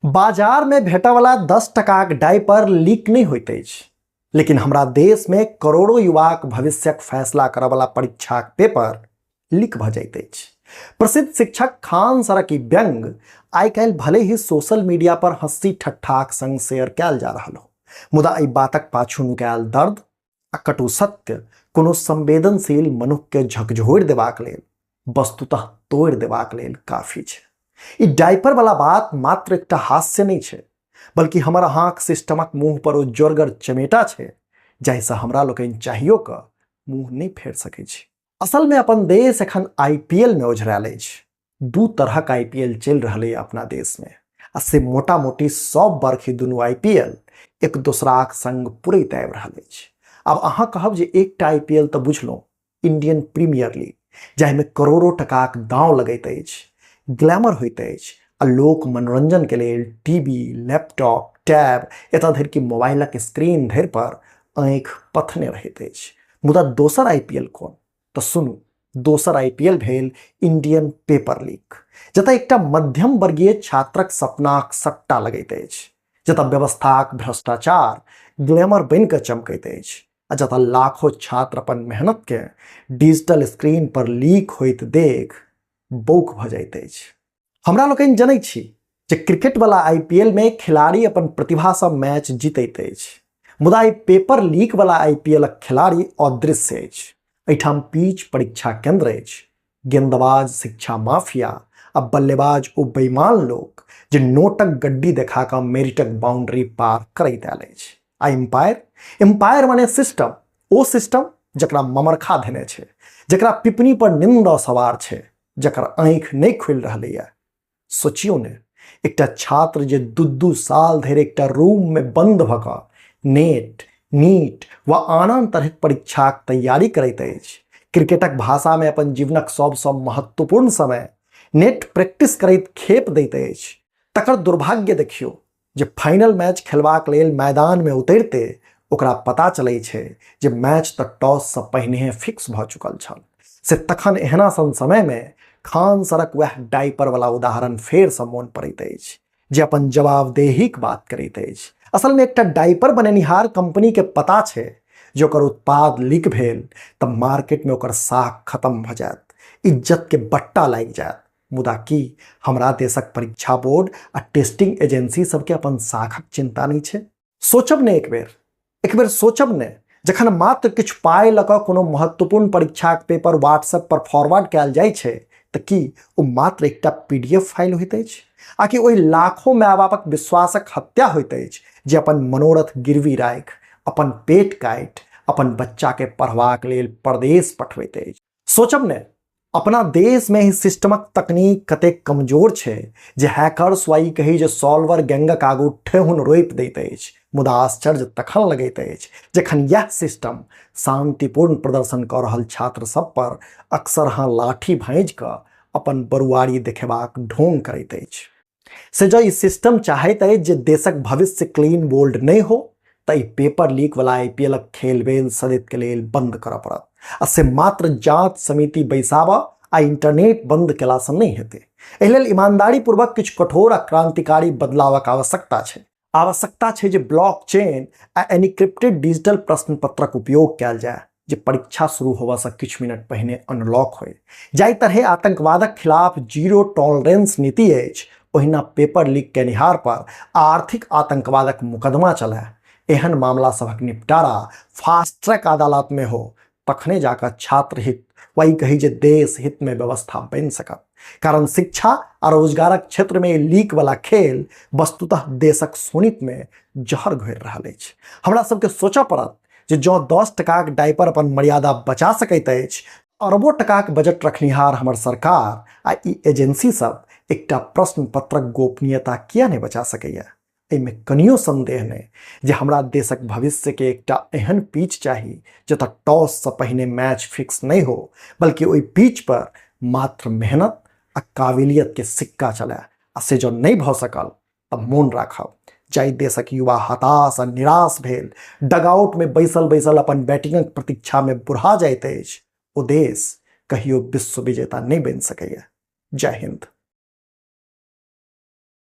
बाजार में भेटयवला 10 टकाक डायपर लीक नहि होइत अछि, लेकिन हमरा देश में करोड़ों युवाक भविष्यक फैसला करयवला परीक्षाक पेपर लीक भऽ जाइत अछि। प्रसिद्ध शिक्षक खान सरक ई व्यंग आइ काल्हि भले ही सोशल मीडिया पर हंसी ठट्ठाक संग शेयर कयल जा रहल हो, मुदा एहि बातक पाछू नुकायल दर्द आ कटु सत्य कोनो संवेदनशील मनुख के झकझोरि देबाक लेल, वस्तुतः तोड़ि देबाक लेल काफी छै। ई डायपर वाला बात मात्र एकटा हास्य नहि छै, बल्कि हमर अहाँक सिस्टमक मुंह पर ओ जोरगर चमेटा छै जाहिसँ हमरा लोकनि चाहियो कऽ मुंह नहि फेर सकै छी। असल में अपन देश एखन आईपीएल में ओझरायल अछि। दू तरहक आईपीएल चलि रहल अइ अपना देश में, आ से मोटा मोटी सब बर्ख ई दुनू आईपीएल एक दोसराक संग पुरैत आबि रहल अछि। आब अहाँ कहब जे एकटा आईपीएल तऽ बुझलहुँ, इंडियन प्रीमियर लीग, जाहिमे करोड़ों टकाक दांव लगैत अछि, ग्लैमर होइत अछि आ लोक मनोरंजन के लेल टीवी, लैपटॉप, टैब, एतऽ धरि कि मोबाइलक स्क्रीन धरि पर आँखि पथने रहैत अछि। मुदा दोसर आईपीएल कोन? तऽ सुनू, दोसर आईपीएल भेल इंडियन पेपर लीक, जतऽ एकटा मध्यम वर्गीय छात्रक सपनाक सट्टा लगैत अछि, जतऽ व्यवस्थाक भ्रष्टाचार ग्लैमर बनि कऽ चमकैत अछि आ जतऽ लाखों छात्र अपन मेहनत के डिजिटल स्क्रीन पर लीक होइत देख बौक भऽ जाइत अछि। हमरा लोकनि जनै छी जे क्रिकेट वाला आईपीएल में खिलाड़ी अपन प्रतिभा सँ मैच जीतैत अछि, मुदा ई पेपर लीक वाला आईपीएलक खिलाड़ी अदृश्य अछि। एहिठाम पीच परीक्षा केंद्र अछि, गेंदबाज शिक्षा माफिया आ बल्लेबाज ओ बेईमान लोक जे नोटक गड्डी देखा कऽ मेरिटक बाउंड्री पार करैत आयल अछि। आ एम्पायर, एम्पायर माने सिस्टम, ओ सिस्टम जकरा ममरखा धेने छै, जकरा पिपनी पर निंद सवार छै, जकर आँखि नहि खुलि रहलैए। सोचियौ ने, एकटा छात्र जे दू दू साल धरि एकटा रूम में बंद भऽ कऽ नेट, नीट वा आन आन तरहक परीक्षाक तैयारी करैत अछि, क्रिकेटक भाषा में अपन जीवनक सबसँ महत्वपूर्ण समय नेट प्रैक्टिस करैत खेप दैत अछि, तकर दुर्भाग्य देखियौ जे फाइनल मैच खेलबाक लेल मैदान में उतरिते ओकरा पता चलै छै जे मैच तऽ टॉस सँ पहिनेहे फिक्स भऽ चुकल छल। से तखन एहना सन समय में खान सरक वएह डायपर वाला उदाहरण फेर सँ मोन पड़ैत अछि जे अपन जवाबदेहीक बात करैत अछि। असल में एकटा डायपर बनेनिहार कंपनी के पता छै जे ओकर उत्पाद लीक भेल तऽ मार्केट में ओकर साख खत्म भऽ जायत, इज्जत के बट्टा लागि जायत। मुदा की हमरा देशक परीक्षा बोर्ड आ टेस्टिंग एजेंसी सबके अपन साखक चिंता नहि छै? सोचब ने एक बेर, एक बेर सोचब ने, जखन मात्र किछु पाइ लऽ कऽ कोनो महत्वपूर्ण परीक्षाक पेपर व्हाट्सएप पर फॉरवर्ड कयल जाइ छै तऽ की ओ मात्र एकटा पीडीएफ फाइल होइत अछि? आ कि ओहि लाखों माय बापक विश्वासक हत्या होइत अछि जे अपन मनोरथ गिरवी राखि, अपन पेट काटि, अपन बच्चा के पढ़बाक लेल परदेश पठबैत अछि? सोचब ने, अपना देश में ही सिस्टमक तकनीक कतेक कमजोर छै जे हैकर्स वा ई कही जे सॉल्वर गैंगक आगू ठेहुन रोपि दैत अछि। मुदा आश्चर्य तखन लगैत अछि जखन यह सिस्टम शांतिपूर्ण प्रदर्शन कऽ रहल छात्र सब पर अक्सर हाँ लाठी भाँजि कऽ अपन बरुआरी देखेबाक ढोंग करैत अछि। से जँ ई सिस्टम चाहैत अछि जे देशक भविष्य क्लीन बोल्ड नहि हो तऽ ई पेपर लीक वाला आईपीएलक खेल बेल सदित के लेल बंद करऽ पड़त, आ से मात्र जांच समिति बैसाबऽ आ इंटरनेट बंद केलासँ नहि हेतै। एहि लेल ईमानदारी पूर्वक किछु कठोर आ क्रांतिकारी बदलावक आवश्यकता छै। आवश्यकता छै जे ब्लॉकचेन आ एनक्रिप्टेड डिजिटल प्रश्न पत्रक उपयोग कयल जाय जे परीक्षा शुरू होबऽसँ किछु मिनट पहिने अनलॉक होय। जाहि तरहे आतंकवादक खिलाफ जीरो टॉलरेंस नीति अछि, ओहिना पेपर लीक केनिहार पर आर्थिक आतंकवादक मुकदमा चलय। एहन मामला सभक निपटारा फास्ट ट्रैक अदालत में हो, तखने जाकर छात्र हित वा ई कही जे देश हित में व्यवस्था बनि सकत। कारण शिक्षा आ रोजगारक क्षेत्र में लीक वाला खेल वस्तुतः देशक शोणित में जहर घोरि रहल अछि। हमरा सबके सोचऽ पड़त जे जँ 10 टकाक डायपर अपन मर्यादा बचा सकैत अछि, अरबों टकाक बजट रखनिहार हमर सरकार आ ई एजेंसी सब एकटा प्रश्न पत्रक गोपनीयता किया नहि बचा सकैया? एहिमे कनियो संदेह नहि जे हमरा देशक भविष्य के एकटा एहन पिच चाही जतऽ टॉस सँ पहिने मैच फिक्स नहि हो, बल्कि ओहि पिच पर मात्र मेहनत आ काबिलियत के सिक्का चलय। आ से जँ नहि भऽ सकल तऽ मोन राखब, जाहि देशक युवा हताश आ निराश भेल डगआउट में बैसल बैसल अपन बैटिंगक प्रतीक्षा में बुढ़ा जाइत अछि, ओ देश कहियो विश्व विजेता नहि बनि सकैया। जय हिंद।